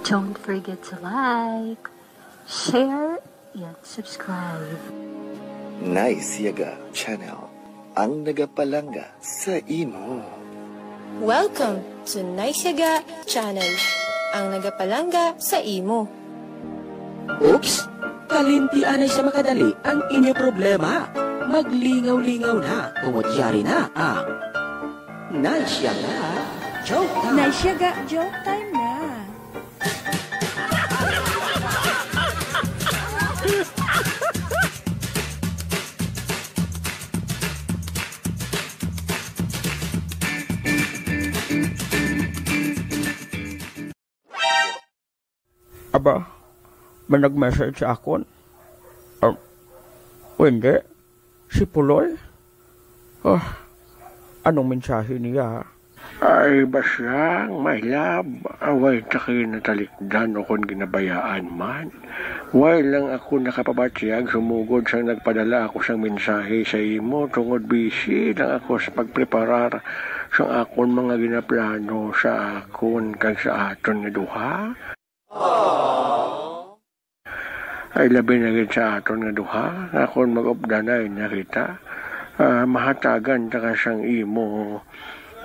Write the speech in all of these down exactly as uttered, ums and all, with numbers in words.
Don't forget to like, share, and subscribe. Nice Yaga Channel, ang nagapalangga sa imo. Welcome to Nice Yaga Channel, ang nagapalangga sa imo. Oops! Kalimti anay sa makadali ang inyo problema. Maglingaw-lingaw na, tungod yari na ang Nice Yaga Joke Time. Nice Yaga Joke Time na. Aba, may nag-message sa akon. Ah, o hindi, si Puloy? Ah, anong mensahe niya? Ay, Basyang, my love, away ta kay natalikdan o kon ginabayaan man. Way lang ako nakapabatyag sumugod sang nagpadala ako sang mensahe sa imo, tungod busy lang ako sa pagpreparar sang akon mga ginaplano sa akon kag sa aton nga duha. Ay, labi na gid sa aton nga duha, nga kon mag-updanay na kita, ah, mahatagan ta ka sang imo,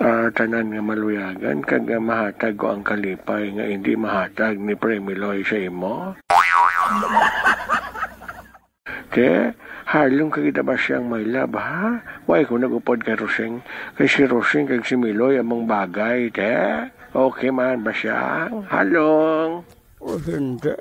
ah, tanan nga maluyagan, kag, ah, mahatag ko ang kalipay nga indi mahatag ni Pre Miloy sa imo. Te, halong ka gid, Basyang, my love, ha? Why ko nag-upod kay Rosing? Kay si Rosing kag si Miloy among bagay, te. Okay man, Basyang? Halong. O, hindi.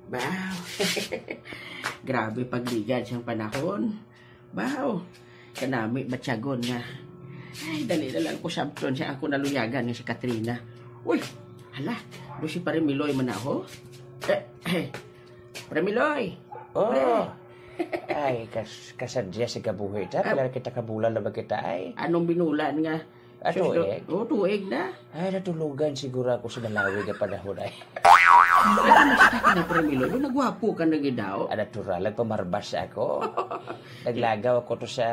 Baw. Grabe pagligad sang panahon. Baw. Kanami batyagon nga. Ay, dali na lang ko sabton sa ako naluyagan nga si Katrina. Uy, hala, do si Pare Miloy man na, ho? Eh, eh, Pare Miloy! Oh. Pre. Ay, kas-, kasadya sa kabuhi ta. Ah. Pila na kita kabulan na ba kita, ay? Anong binulan nga? Ah, sus, tuig? Do-, oh, tuig na. Ay, natulugan siguro ako sa malawig nga panahon, ay. Ay, kamusta ka na, Pare Miloy? Do, nagwapo ka na gid daw. Ah, natural, nagpamarbas ako. Naglagaw ako to sa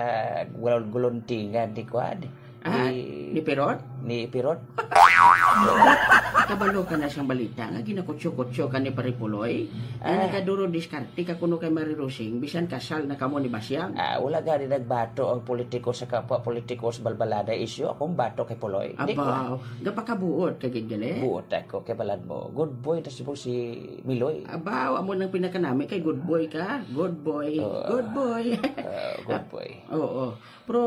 gulon-, guluntingan ni kuan. Ah, ni, ni Pirot? Ni Pirot. Kabalo ka na sang balita nga ginakutsyo-kutsyo ka ni Pare Puloy? Nga, ah, nagaduro diskarte ka kuno kay Mari Rosing, bisan kasal na kamo ni Basyang? Ah, wala gani nagbato ang politiko sa kapwa politiko sa balbalada isyu. Akong bato kay Puloy. Di ko, ah. Abaw, gapakabuot ka gid gali? Buot ako kay balad mo. Good boy ta si, si Miloy. Abaw, amo nang pinakanami kay good boy ka. Good boy. Oo. Good boy. Ah, good boy. Oo. Pero,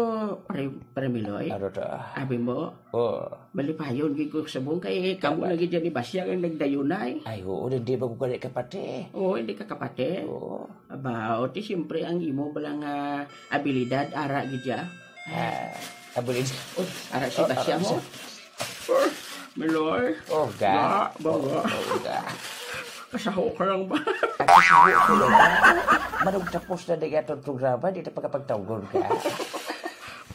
Pare, Pare Miloy, ano to? Abi mo, oh, malipayon gid ko subong kay kamo lagi dyan ni Basyang ang nagdayunay. Ay, oo, hindi ba ko gani kapati? Oo, hindi ka kapati. Oo. Aba, o ti siyempre ang imo bala nga abilidad, ara gid dya. Ah, abilidad. Oh, ara si Basyang, oh. Miloy. Oh, ga. Ga, ba, ga. Oh, ga. Kasaho ka lang ba? Ay, kasaho ko lang ba? Manong tapos na di atong programa, di na pagkapagtawgon ka.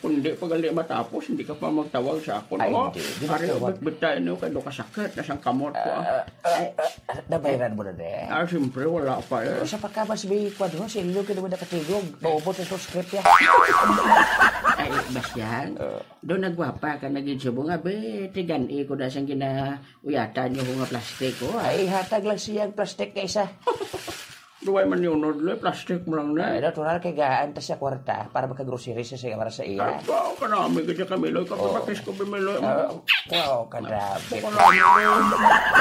Kung di pa gali matapos, hindi ka pa magtawag sa akon. Ay, oh, hindi. Di ari, magtawag. Bit-, bitay niyo, kay do kasakit na sang kamot ko, ah. Ah, ah, ah, nabayran mo na, de? Ah, siyempre, wala pa, eh. Sa pagkamas, may kwan, ho, si Lilo, kaya naman nakatigog. Maubos na itong script, yan. Ay, Basyang. Ah. Do nagwapa ka na gid subong, abi, tigan-i ko na sang ginauyatan niyo ko nga plastic, oh, ah. Ay, hatag lang siya ang plastic nga isa. Duway man yun, Nodlo, plastic mo lang na. Ay, natural kay gaan ta sa kwarta para makagrocery siya sa para sa iya. Ay, wow, kanami gid kami, Loy. Oh. Kapapatis ko, Bimiloy. Ah, wow, kanami. Kanami, Loy.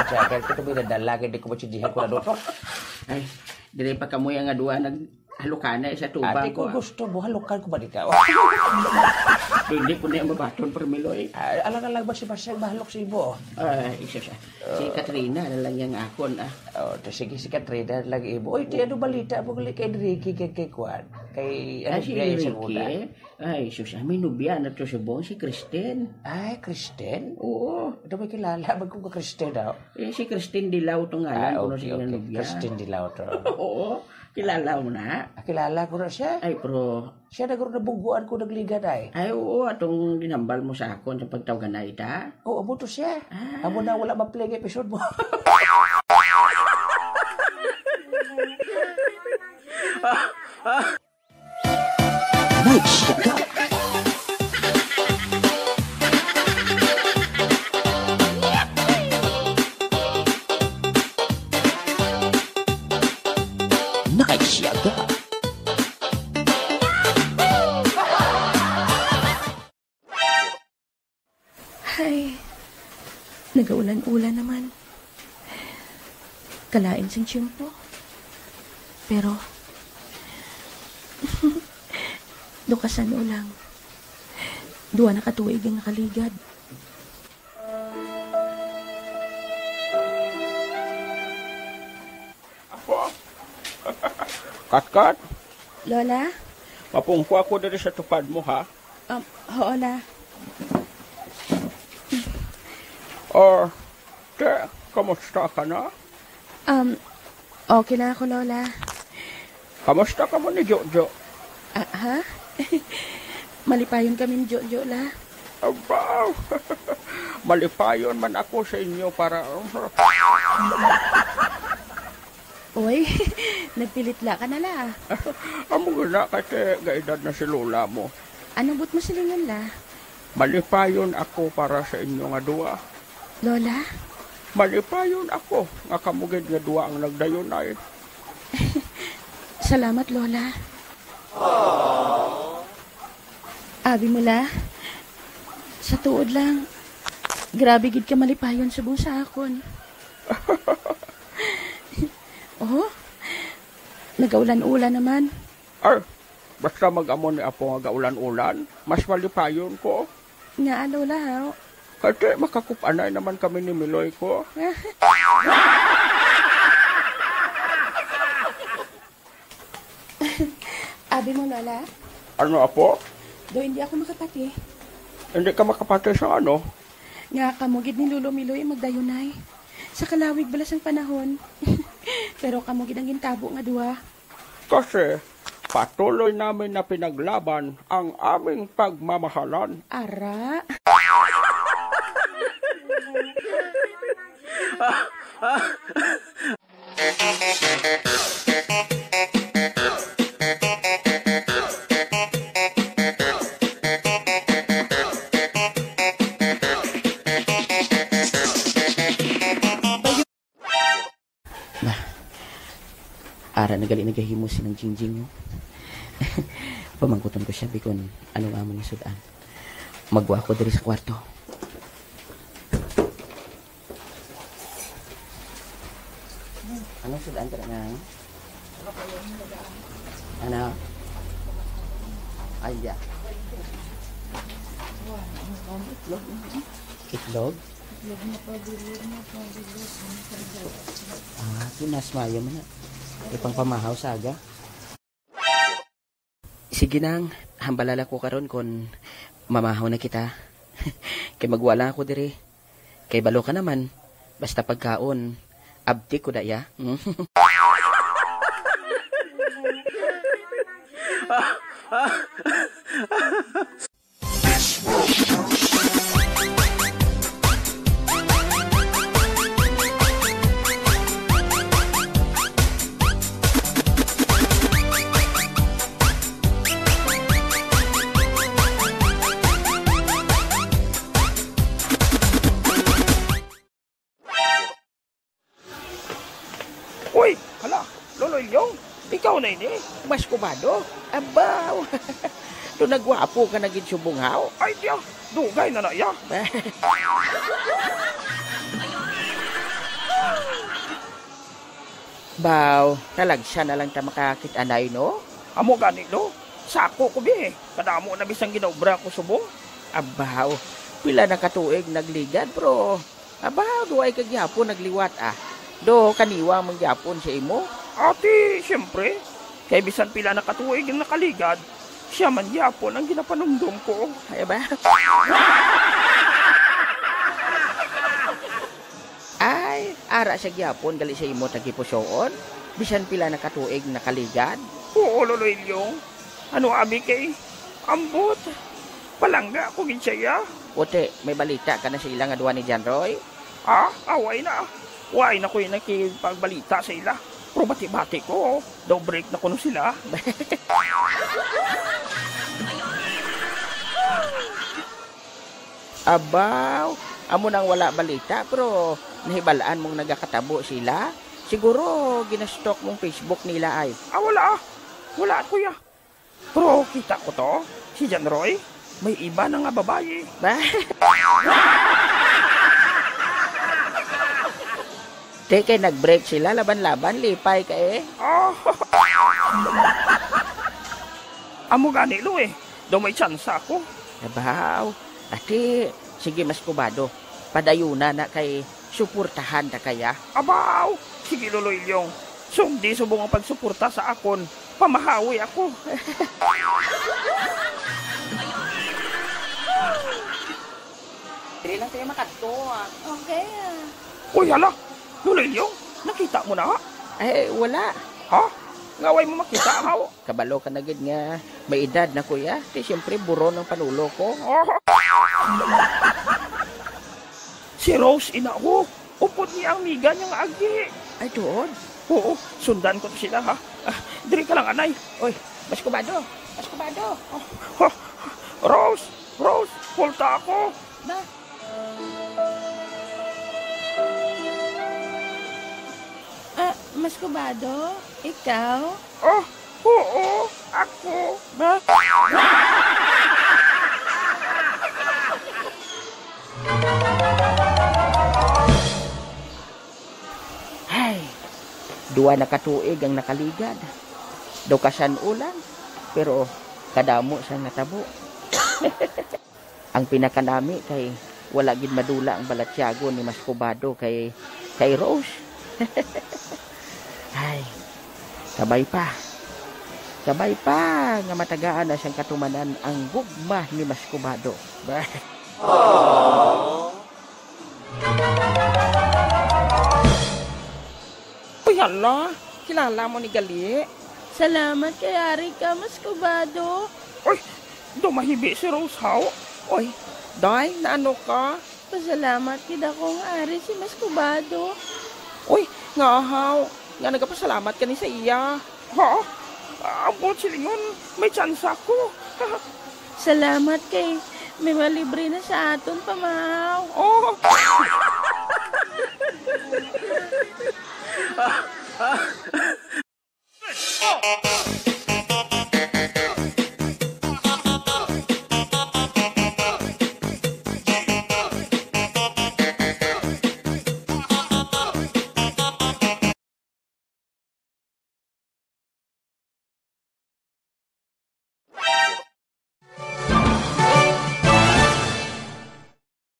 Sa akin, ito binadala, hindi ko matsidihan ko na doon. Ay, dire pa kamo yang nga duwa nag- Halukana sa tubang. Ate, ko, kung ah, gusto mo, halukan ko ba ikaw? Hindi ko na yung mabaton, Pare Miloy. Ah, alang-alang ba si Basyang mahalok sa imo? Ah, isa siya. Si, oh, Katrina na lang yung akon, ah. Oh, to, sige, si Katrina na lang imo. Oy, ti, ano balita mo gali kay Enrique kay, kay Kwan? Kay, ano, Ah, si biyahe sa Enrique? Una? Ay, sus, ah, may nobya na to subong, si Kristen. Ay, Kristen? Oo. Ano, may kilala man ko nga Kristen, ah? Eh, si Kristen Dilaw to ngalan, Ah, kuno okay, siya okay. Nobya. Kristen Dilaw to. Oo, kilala mo na. Ah, kilala ko na siya. Ay, pero Siya na guro nabuguan ko nagligad ay. Ay, oo, atong ginhambal mo sa akon sa pagtawganay ta? Oo, amo to siya. Ah. Amo na wala ma-play ang episode mo. Night Shift. Night Shift. Ay, nagaulan-ulan naman. Kalain sing tiyempo. Pero, dukasan o lang. Duha na ka tuig ang nakaligad. Apo? Katkat? Lola? Mapungko ako diri sa tupad mo, ha? Um, oo, La. Oh, te, kamusta ka na? Um, okay lang ako, Lola. Kamusta ka mo ni Jojo? Ah, ha? Malipayon kami ni Jojo, La. Aba, malipayon man ako sa inyo para Oy, nagpilit la ka na, La. Amo gina, kay gaedad na si lola mo. Anong but mo silingon, La? Malipayon ako para sa inyo nga duha. Lola? Malipayon ako nga kamo gid nga duha ang nagdayunay. Salamat, Lola. Abi mo, La, sa tuod lang, grabe gid ka malipayon subong sa akon. Oh, nagaulan-ulan naman. Ay, basta mag-amo ni Apo nga gaulan-ulan, mas malipayon ko. Nga, Lola, haw? Kay makakup-anay naman kami ni Miloy ko. Abi mo, Lola? Ano, Apo? Do, hindi ako makapati. Hindi ka makapati sa ano? Nga kamo gid ni Lolo Miloy ang magdayunay. Sa kalawig bala sang panahon. Pero kamo gid ang gintabo nga duha. Kasi patuloy namin na pinaglaban ang aming pagmamahalan. Ara. Na, ara na gali nagahimo si Nang Jingjing, oh. Pamangkuton ko siya, bi, kon ano nga amon nga sud-an. Magwa ko diri sa kwarto. Anong sud-an ka na? Ano? Ay, ya. Itlog? Itlog? Ah, pinas mayo man na. Ipang pamahaw sa aga. Sige nang, hambalala ko karon kon mamahaw na kita. Kay magwa lang ako diri. Kay balo ka naman, basta pagkaon, abtik ko da iya. Uy, hala, Lolo Ilyong, ikaw na ini? Mas kubado? Abaw! Do nagwapo ka na gid subong haw? Ay, tiya, dugay na na iya. Baw, talagsa na lang ta makakit-anay, no? Amo gani, lo. Sako ko, bi. Kadamo na bisang ginaobra ko subong. Abaw, pila na ka tuig nagligad, pero abaw, duay ka gyapon nagliwat, ah. Do, kaniwa man gyapon sa imo? Ati, siyempre. Kay bisan pila na ka tuig ang nakaligad, sia man gyapon ang ginapanumdom ko. Ay, ba? Ay, ara siya gyapon gali sa imo tagipusoon, bisan pila na ka tuig nakaligad? Oo, Lolo Ilyong. Ano abi kay ambot? Palangga ko gid siya. Uti, may balita ka na sa ila nga duha ni John Roy? Ah, away na. Way na ko'y nakipagbalita sa ila. Pero bati-bati ko, oh. Daw break na kuno sila. Abaw, amo nang wala balita, pero nahibalaan mong nagakatabo sila. Siguro ginastalk mong Facebook nila ay. Ah, wala, ah. Wala, kuya. Pero kita ko to, si John Roy, may iba na nga babayi. Ba? Te, kay nag-break sila, laban-laban, lipay ka eh. Ah. Amo gani, Lo, eh. Daw may tsansa ako. Abaw, ati, sige, Maskubado. Padayuna na kay suportahan ta kaya. Abaw, sige, Lolo Ilyong. Sumdi subong ang pagsuporta sa akon, pamahawi ako. Dili lang tayo makadto, ah. Okay, ah. Uy, hala! Lolo Ilyong, nakita mo na? Ay, wala. Ha? Nga way mo makita, haw? Kabalo ka na gid nga may edad na, kuya. Kay siyempre, buron ang panulo ko. Si Rose, ina ko. Upod niya ang miga niya nga agi. Ay, tuod? Oo, sundan ko to sila, ha? Ah, diri ka lang, anay. Oy, Maskubado! Maskubado! Ha? Rose! Rose! Kulta ako! Ba? Ah, Maskubado? Ikaw? Oh, oo, ako. Ba? Hay, duwa na ka tuig ang nakaligad. Daw kasan-o lang, pero kadamo sang natabo. Ang pinakanami kay wala gid madula ang balatyagon ni Maskubado kay, kay Rose. Ay, kabay pa. Kabay pa nga matagaan na siyang katumanan ang gugma ni Maskubado. Aww. Uy, hala, kilala mo ni gali? Salamat kay ari ka, Maskubado. Uy, daw mahibi si Rose, haw. Uy, day, naano ka? Pasalamat gid ako nga ari si Maskubado. Uy, nga haw, nga nagapasalamat ka ni sa iya. Ha? Ambot silingon, may tsansa ko. Salamat kay may malibre na sa aton pamahaw. Oh.